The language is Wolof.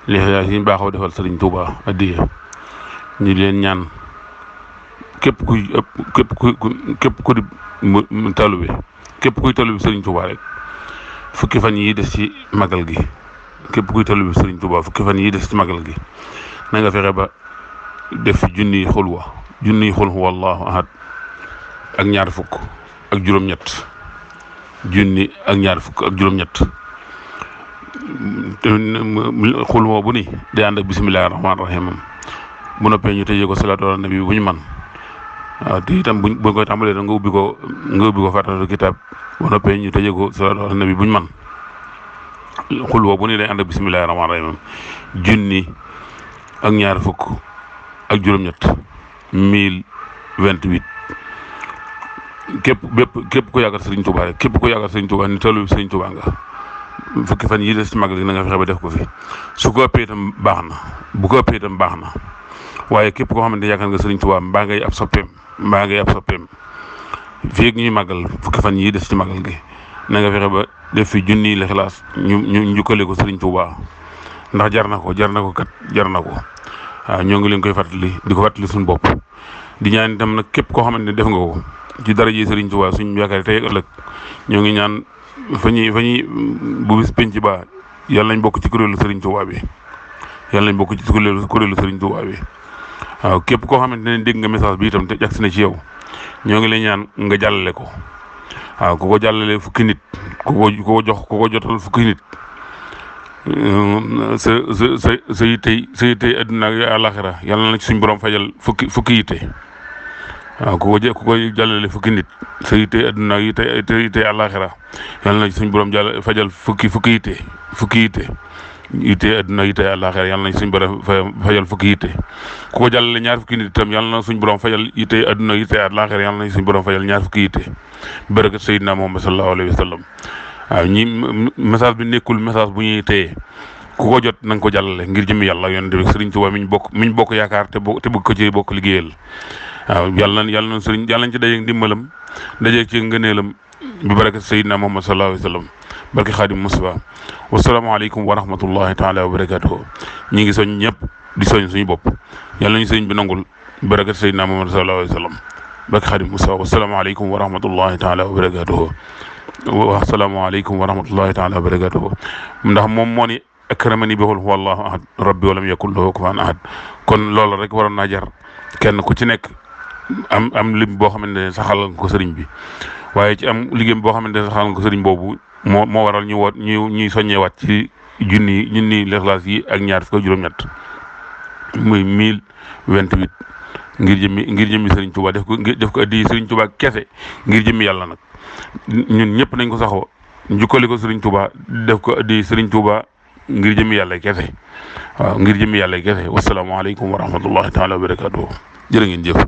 li ñu baaxoo defal Sëriñ Tuuba addiya ñu leen ñaan képp kuy di taalibe képp kuy taalibe Sëriñ Tuuba rek fukki fan yi des ci magal gi képp kuy taalibe Sëriñ Tuuba fukki fan yi des ci magal gi na nga fexe ba def fi junniy xul huwa allahu ahad ak ñaar fukk ak juróom-ñett junni ak ñaar fukk ak juróom-ñett xul huwa bu ni day ànd ak bismillahi rahmaani rahim bu noppee ñu tëjee ko salaatu ala nabi bu ñu man waaw te itam buñ koy tàmbalee da nga ubbi ko Faatihaatul kitaab bu noppee ñu tëjee ko salaatu ala nabi bu ñu man xul huwa bu ni day ànd ak bismillahi rahmaani rahim junni ak ñaar fukk ak juróom-ñett 1028 képp ku yaakaar Sëriñ Tuuba rek képp ku yaakaar Sëriñ Tuuba ni taalibe Sëriñ Tuuba nga fukki fan yi des ci magal gi na nga fexe ba def ko fi su ko ëppee itam baax na bu ko ëppee itam baax na waaye képp koo xamante ne yaakaar nga Sëriñ Tuuba mbaa ngay ab soppeem fii ak ñuy magal fukki fan yi des ci magal gi na nga fexe ba def fi junniy Lixlaas ñu njukkale ko Sëriñ Tuuba ndax jar na ko waaw ñoo ngi leen koy fàttali di ko fàttali suñu bopp di ñaan itam nag képp koo xamante ne def nga ko ci daraje Sëriñ Tuuba suñu yaakaar tey ëllëg ñoo ngi ñaan fa ñuy bu bis penc ba yàlla nañ bokk ci kuréelu Sëriñ Tuuba bi waaw képp koo xamante ne dégg nga message bi itam te jagsi na ci yow ñoo ngi lay ñaan nga jàllale ko waaw ku ko jàllale fukki nit ku ko jotal fukki nit sa yittey adduna ak àlaxira yàlla na ci suñ borom fajal fukki yitte waaw ku ko jàllale fukki nit sa yittey adduna ak yittey àlaxira yàlla na ci suñ borom fajal fukki yitte adduna ak yittey àlaxira yàlla na ci suñ borom fajal fukki yitte ku ko jàllale ñaar fukki nit itam yàlla na suñ borom fajal yittey adduna ak yittey àlaxira yàlla na ci suñ borom fajal ñaar fukki yitte barakat Seydina Muhammad sallallahu alayhi wa sallam waaw ñi message bi nekkul message bu ñuy téye ku ko jot na nga ko jàllale ngir jëmi yàlla yonent bi Sëriñ Tuuba mi ñu bokk yaakaar te bëgg ko ci bokk liggéeyal waaw yàlla na sëriñ yàlla nañ ci dajeeg ndimbalam dajeeg ci ngëneelam bi baraka Seydina Muhammad sallallahu alayhi wa sallam barke Xaadim Mustafa wasalaamaaleykum wa rahmatullahi taala wa barakatuhu ñi ngi soñ ñëpp di soñ suñu bopp yàlla nañu sëriñ bi nangul bi baraka Seydina Muhammad sallallahu alayhi wa sallam barke Xaadim Mustafa wasalaamaaleykum wa rahmatullahi taala wa barakatuhu asalaamaaleykum wa rahmatullahi taala wa barakatuhu ndax moom moo ni akramani bi qul huwa allahu ahad rabbi walam yakun lahu kufuwan ahad kon loolu rek waroon naa jar kenn ku ci nekk am lim boo xamante ne saxal nga ko sëriñ bi waaye ci am liggéeyam boo xamante ne saxal nga ko sëriñ boobu moo waral ñuy soññewaat ci junni Lixlaas yi ak ñaar fukk ak juróom-ñett muy 1028 ngir jëmmi Sëriñ Tuuba def ko addi Sëriñ Tuuba kese ngir jëmmi yàlla nag ñun ñëpp nañ ko saxoo njukkali ko Sëriñ Tuuba def ko addi Sëriñ Tuuba ngir jëmmi yàlla kese waaw ngir jëmmi yàlla kese wasalaamaaleykum wa rahmatullahi taala wa barakatuhu jërë ngeen jëf